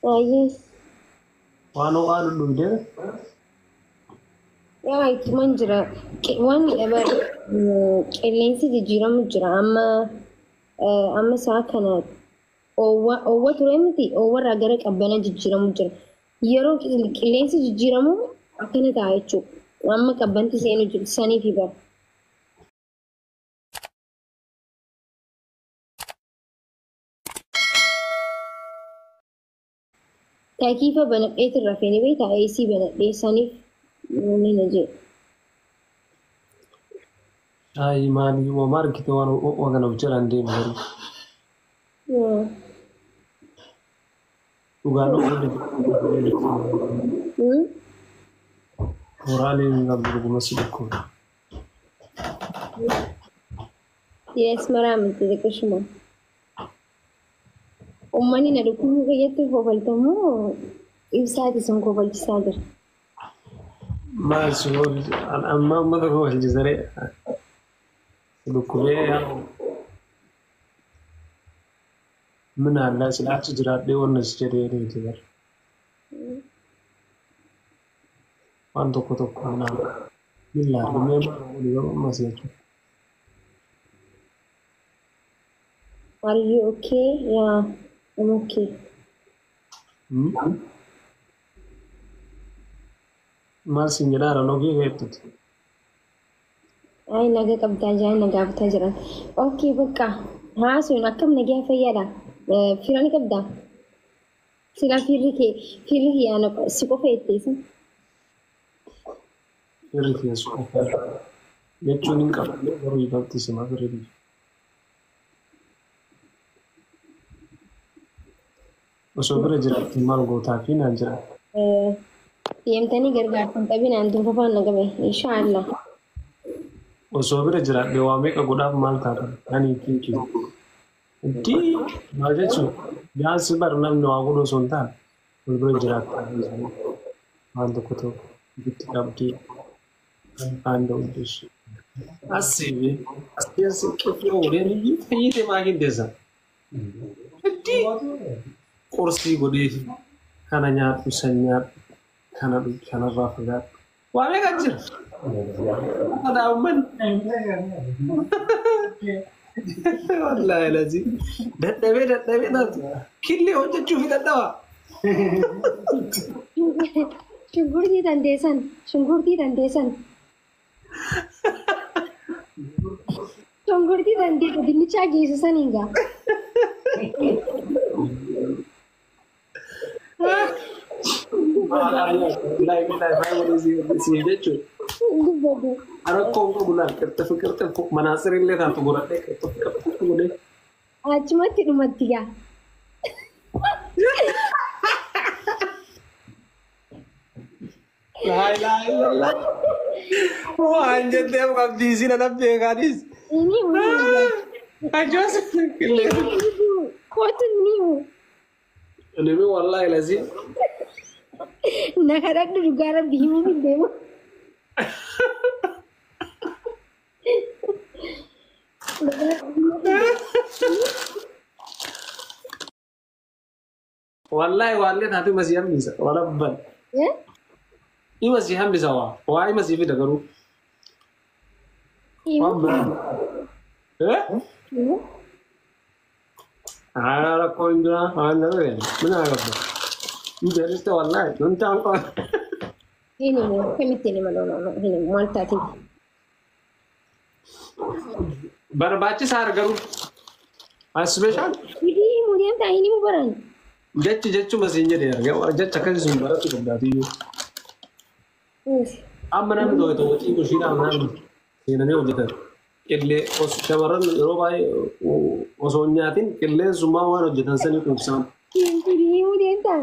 Baay'ee. Waan ho'aa dhudhuudee Yaa ittuman jira. Waan qilleensi jijjiiramu jira. Amma amma sa'a kana oowwa ture miti, oowwarraa gara qabbana jijjiiramu jira. Yeroo qilleensi jijjiiramu akkana ta'a jechuudha. Amma qabbanti seenu jiru saniifi bara. Takiifa banadheetiin rafee ni beektaa, AC banadhee saniif ni na jedhe. Shaayii maalii homaa argite waan ho'aa kana of jalaan deemu garuu. Dhugaan Moraaleen hin qabdu dhuguma si dhukkuba. Yes, maraa miti xiqqishuma. Uummanni na dhukkubuu fayyatti kofaltamoo ibsaati sun kofalchisaa jira. Maal si amma uummata kofalchisaree si dhukkubee min allaa sila achi jiraadhee wanna si jedhee deemte bara. Waan tokko tokko naan min laata mee maal godhu garuu ammas jechuudha. Are you okay? Yeah, I'm okay. Maal siin jedhaa nogee keettuti. Ay, naga qabdaa jiran na gaafataa jiran. Okay, bakka haasuun akkam nagaa fayyaadha. Fira ni qabdaa? Silaa firri kee firri kiyyaa si qofa jetteesi. Firri kee si qofa jechuun hin qabu garuu ifatti sima firri kiyya. Osoo bira jiraatte maal gootaa fi naan jedha. Deemtanii gargaartan dhabinaan tunfafaan na qabe. Inshaallah. Osoo bira jiraadhe waa meeqa godhaaf maal taatan ani kinki. Itti maal jechuun jaansi bar namni waa godhu osoo hin taane wal bira jiraatta waan tokko tokko itti qabdee kan danda'u. Asiibi as keessa qifoo godhee fayyite maakin teessa. Itti qorsii godhee kana nyaadhu san nyaadhu kana dhugi kanarraa fagaadhu. Waa meeqa jira? Kana uummanni. Wallaahi lazii dadhabee dadhabee taatu killee hojjechuuf dadhaba. Shunkurtii dandeessan. Shunkurtii dandeessan. Shunkurtii dandeessa dinnichaa geessisan hingaa. Wallaahi jechuudha. Dubbatu. Rakkoon qabu laal qirxif qirxif manaasir illee taatu godhadhee qirxif qirxif godhee. Achumatti dhumatti gaa. Laa ilaaha illallah. Waan jettee qabdii isin ana beekaanis. Inni himu. Ajoos qillee. Kootu inni himu. Nimi wallaahi lazii. Na kadhadhu dhugaa rabbi himuu hin deemu. Wallaahi waallee taatu ima si hambisa. Warabban. Ima si hambisa waa. Waa ima si fida garuu. Waan biraa. Eh? Rakkoo hin jiraa. Waan nama beela. Mina qabda. Hin jeeriste wallaahi. Nun taan qaba. Hin himu. Akkamitti hin himu? No, no, no. Hin himu. Maal taatee? Barbaachisaadha garuu. Aspeeshaal. Hidii himuu deemtaa hin himu baran. Jechi jechuma siin jedhe argaa. Jecha akkasii sun baratu qabdaatiyyuu. Amma namni tokko tokko xiqqoo ishiidhaan namni seenanii hojjetan. Qillee shamarran yeroo baay'ee osoo hin nyaatin qilleensummaa waan hojjetan sanii quubsaan. Hidii himuu deemtaa?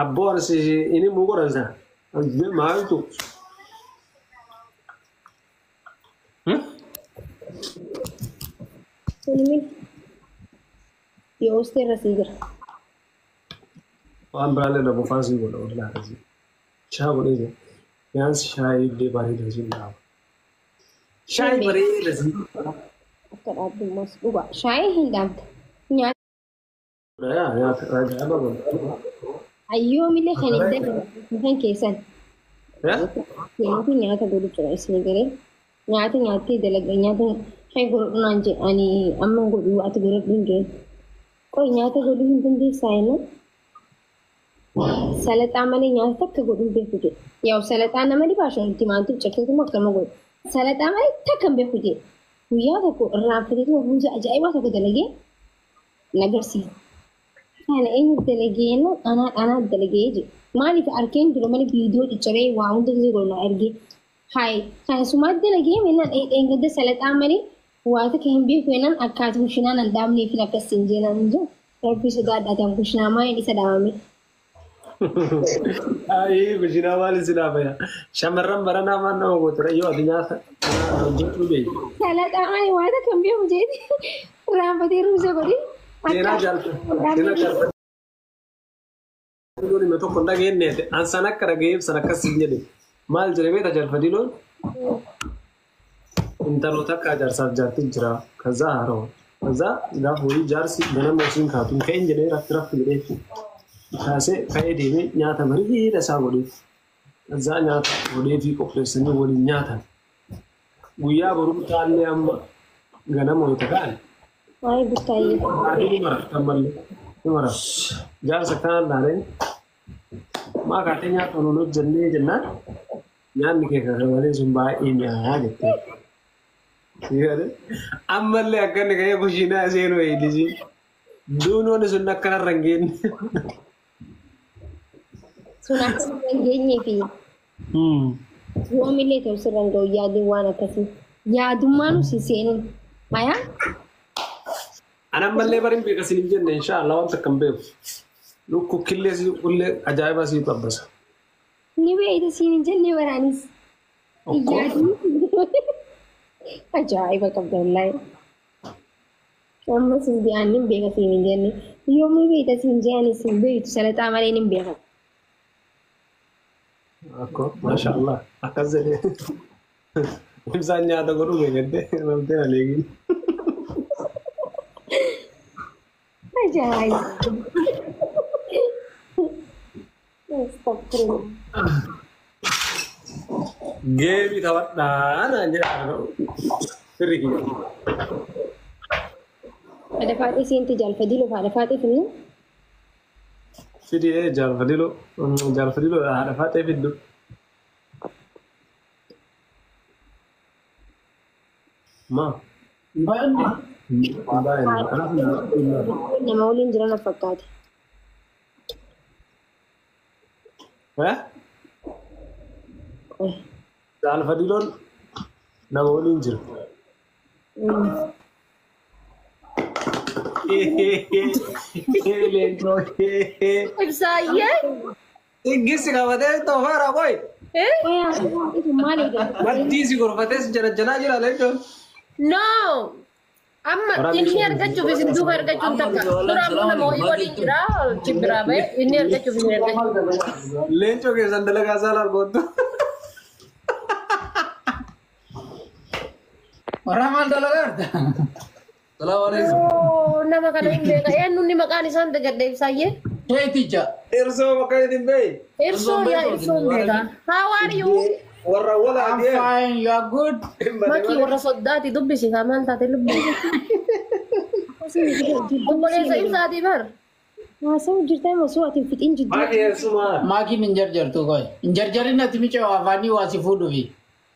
Abboo arsi inni muu godhan sana. Maaltu? Hin himin. Yoo irra sii jira. Waan biraallee dhabuu sii godha wallaahi akkasii. Shaayii godhee jira. Yaansi shaayii illee bareeda siin dhaaba. Shaayii bareeda siin Akka dhaabdummaas dhugaa. Shaayii hin dhaabda. Nyaata. Yaa nyaata ajaa'iba godha. Ayyoomillee kan hin dabalu kan keessan. Yaa? Nyaata nyaata godhu jira isin garee. Nyaata nyaattee dalaga nyaata kan godhu naan jedhe ani amma godhu ati godhadhu hin jedhu. Qoy nyaata godhuu hin dandeessaa jenna. Salaxaa malee nyaata takka godhuu hin beeku jedhe. Yaa'u salaxaa nama dhibaashan timaantiin cirteetuma akkama godhu. Salaxaa malee takka hin beeku jedhe. Guyyaa tokko irraanfateetuma buusa ajaa'ibaa tokko dalagee na agarsiisa. Kana eenyu dalagee jennaan anaa anaa dalagee jedhe. Maaliif arkeen dura malee viidiyoo cicciree waa hunda gisee godhu na ergee. Hayi kana sumaatti dalagee mennaan dheengadda salaxaa malee waa takka hin beeku jennaan akkaati kushinaan an dhaabnee fi akkas hin jeenaan hin jiru. Rabbi sodaadhaatan kushinaa maaliin isa dhaabame. Ayii kushinaa maal isin haafaya? Shamarran baranaa maal nama gootu yoo ati nyaata hojjechuu beektu. Salaxaa malee waa takka hin beeku jeeti. Raanfatee ruusa godhee. Seenaa jaalladha. Seenaa jaalladha. Dhimma tokko hin dhageenye an san akka dhagayeef san akkas hin jedhe. Maal jedhe beekta jalfadiloon? Intaloota akka jaarsaaf jaartiin jira. Kazaa haarawa. Kazaa gaafa wayii jaarsi ganama osoo hin kaatu hin ka'in jedhee rafti rafti jedhee kaasee ka'ee deemee nyaata bareeda isaa godheef. Kazaa nyaata godheefii qopheessanii waliin nyaatan. Guyyaa boruu taallee amma ganama wayita ka'an. Waa'ee buttaayyee. Adii ni maraftan malee. Ni marafta. Jaarsa kanaan laaleen maa kaatee nyaata nuun hojjennee jennaan nyaanni kee kana malee sun baay'ee mi'aayaa jettee. Ammallee akka inni ka'ee kushiinaa seenuu eeylisi. Duunoon sun akkanarra hin geenye. Sun akka sirra hin geenyee fi yoomillee ta'u sirra hin ga'u yaadni waan akkasii. Yaadummaan si seenuun. Hayaa? Ani ammallee bari hin beeka sin hin jenne inshaallah waan takka hin beeku. Lukkuu killee si qullee ajaa'iba sii xabbasa. Ni beeyta siin hin jenne waraanis. Okkoo. Yaadni ajaa'iba qabda wallaahi. Amma sin bi'aan hin beeka siin hin jenne. Yoomii beeyta siin jeanis hin beeytu salaxaa malee hin beeka. Akkoo maashaallah akkas jedhee. Ibsaan nyaata godhuu beekattee namtee aleegin. Ajaa'iba. Astagfirullah. Geemii taphadhaa naan jedha firri kiyya. Haadha faaxee seente jaalfadiloo haadha faaxee finnu. Fidee jaalfadiloo jaalfadiloo haadha faaxee fiddu. Ma. Baay'inni. Baay'ee. Kanaaf Nama waliin jiran of fakkaate. Eh? Jaalfadiloon nama waliin jira. Leencoo. Ibsaayyee. Ingisi qabatee toofeera qoy. Qoy haadha faaxee maal eegaa? Maddii si gorfatee si jalajjalaa jira leencoon. No. Amma inni argachuuf isin duuka argachuun takka. Dura ammoo nama wayii waliin jira chibbiraa ba'e inni argachuuf isin argachuuf. Leencoo keessan dalagaa isaa argoottu. Warra maal dalagaa jirta? Salaamu alaikum. Oo, nama kana hin beeka. Eenyuun maqaan isaan dagadde ibsaayyee? Keeticha. Irsoo bakka hin beeyi. Irsoo yaa irsoo hin beeka. How are you? Warra I'm walaagee. fine, you are good. Makii warra soddaati dubbisi kaa maal taate lubbu. Obboleessa ibsaatii bar. Haasa'u jirtaa osoo ati hin fixin jidduu. Maaki eessumaa. Maakiin hin jarjartu qoy. Hin jarjarin ati mica afaanii waa si fuudhuufi.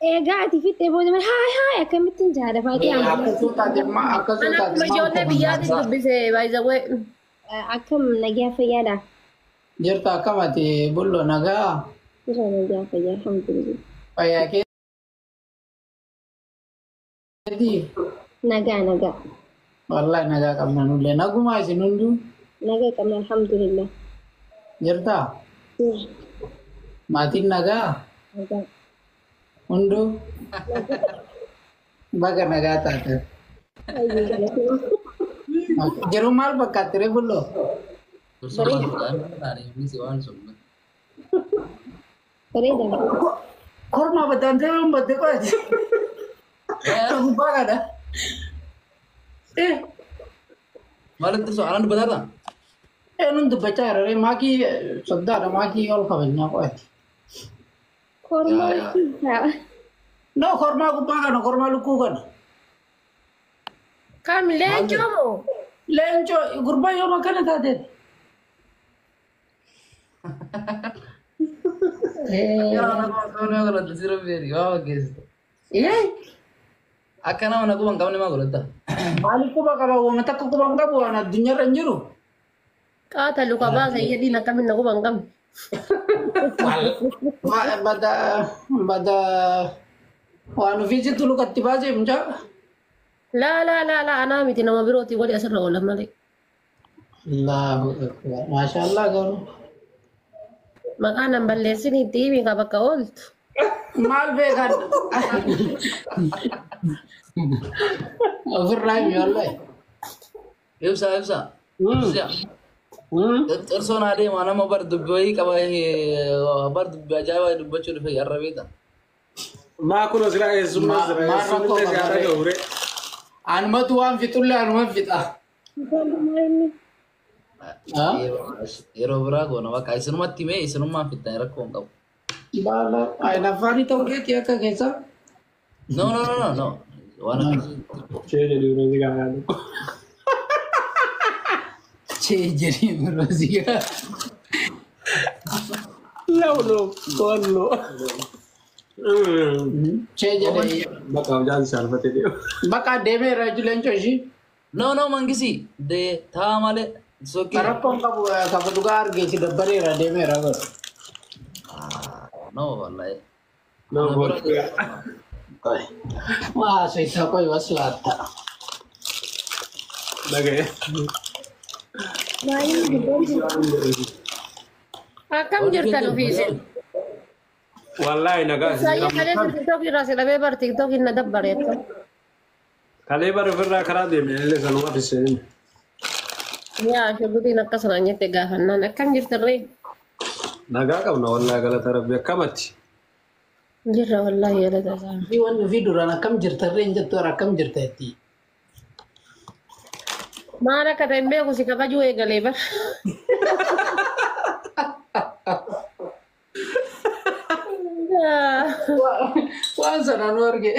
Egaa ati fixee booda malee haay haay akkamittiin jaala faaxee amma. Akkasuu taate akkasuu Ana taate akkuma ijoollee biyyaatiin dubbise by the way. Akkam nagaa fayyaadha. Jirta akkam ati bullo nagaa Jira nagaa fayyaa alhamdulillah. Fayyaa keetii. Nagaa nagaa. Wallahi nagaa qabna nullee nagumaa isin hunduu Nagaa qabna alhamdulillah. jirta Jira maatiin nagaa nagaa. hunduu baga nagaa taate. Ayyee galatoomaa. Jiru maal fakkaatti ree bulloo? Bareeda. Korma baddaan ta'e baddee qo'ate. Gubbaa kana. Maal itti anaan dubbataarra? Eenyuun dubbachaa jira? Maakii soddaadha. Maakii ol kabajnaa qo'ati. Kormaa keessaa. No, kormaa gubbaa kana, kormaa lukkuu kana. Kam leencoo moo? Leencoo gurbaa yooma akkana taateen? Akka nama na quba hin qabne maa godhatta? Maaliif quba qaba? Uumama takka quba hin qabu waan addunyaarra hin jiru. Qaata luka baasa jedhiin akkamiin na quba hin qabne. Bada bada waan ofii sitti lukatti baasee mucaa. Laa laa laa laa anaa miti nama birooti wali asirra oolan malee. Allahu akbar. Maashaallah garuu. Maqaa nan balleessin itti himi ka bakka ooltu. Maal beekan? Ofirraa himi wallahi. Ibsa ibsa. Ibsa. Xirsoon adeema nama bar dubbii wayii qaba bar dubbii ajaa'ibaa dubbachuu dhufe arrabeeta. Maa kun asirraa eessummaa jira. Maal rakkoo Eessumni qaba? gaara ga'ure. Anumatu waan fixullee anuma fixa. Yeroo biraa goona bakka isinumatti himee isinummaan fixxan rakkoo hin qabu. Baala afaanii ta'uu keetii akka keessaa. No no no no no. Waan akkasii. Ishee jedhu yeroo si gaafatu. Chee jedhii biroo si gaafatu. Lawlo wallo. Chee jedhee. Bakka hojjaan saalfatee deema. Bakka deemeera leencoo ishii. No no mangisi de taa malee sokkee. Rakkoon qabu kafa dhugaa argeessi dabbareera deemeera godhu. No wallahi. No booddu. Waa soitaa qoy waslaatta. Dhaga'e. Maaliin dubbii Akkam jirtan ofiisin? Wallahi nagaa isin Saayyaa jedhamu. kalee tiktook irraa si dhabee bar tiktook na dabbare akka. Kalee bara ofirraa karaa deemne illee sanuma fiseen. Yaa shuggutiin akkasuma jette gaafannaan akkam jirtan ree? Nagaa qabna wallahi galata rabbi akkamatti. Jirra wallaahi galata isaa. Fi wanni ofii duraan akkam jirtarree hin jettu akkam jirta jetti. Maal akka ta'e hin beeku si kabajuu eegalee bar. Waan sana nu arge.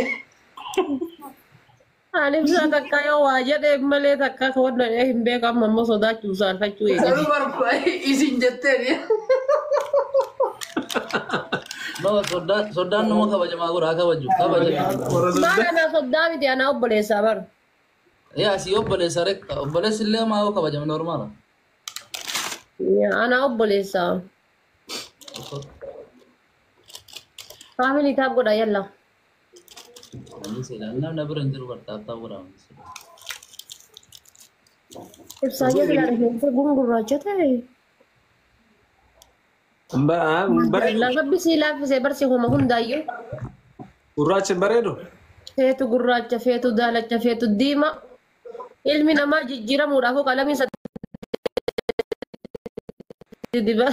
Ani ibsaa takka yoo waa jedhee malee takka wanna hin beeku amma immoo sodaachuu saalfachuu eegale. Sanuu barbaade isin jetteen. No soddaan nama kabajamaa godha haa kabaju kabaja. Maal anaa soddaa miti anaa obboleessaa bar. Yaa si obboleessa rek obboleessi illee maa yoo kabajame normaala. Anaa obboleessaa. Faamilii taap godha yalla. Namni bira hin jiru bartaaf taa'u godha. Ibsaa jedhu rifeensa gungurraacha ta'e. Bareedu. Rabbi sii laaffisee barsi homa hundaayyuu. Gurraachi bareedu. Feetu gurraacha, feetu daalacha, feetu diima. Ilmi namaa jijjiiramuudhaaf qalamii diba.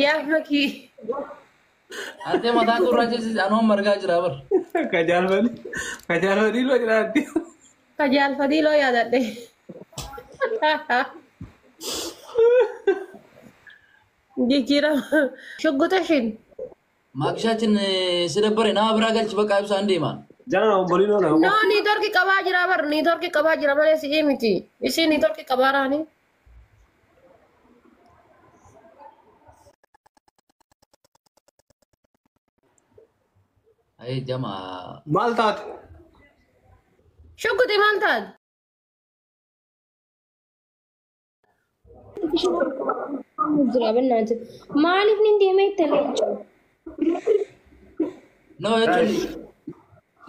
Yaa makii. Ate mataa gurraacha anuma margaa jira bar. Kajaalfanii kajaalfanii loo jiraatti. Kajaalfadii loo yaadadhe. Jijjiirama. Shuggutashin. Maakishaaችን sidabbare nama biraa galchi bakka ibsaan deema. Jala obboliin ola. No, niitoorkii qabaa jira bar niitoorkii qabaa jira malee si'ii miti. Isiin niitoorkii qabaa raani. Ayee jama. Maal taate? Shugguti maal taate? Jira bannaati. Maaliif nin deemee itti leencoo? No jechuun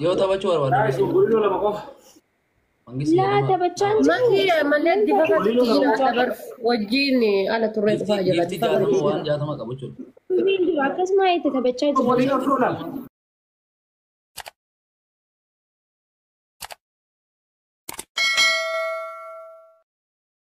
yoo taphachuu barbaadu. Obboliin ola qofa. Laa taphachaa hin jiru. Makii malee dibata jira bar wajjin ala turree dhufaa jira. Giiftii 60 waan 60 qabu jechuudha. Akkasuma itti taphachaa jiru. Obboliin ola.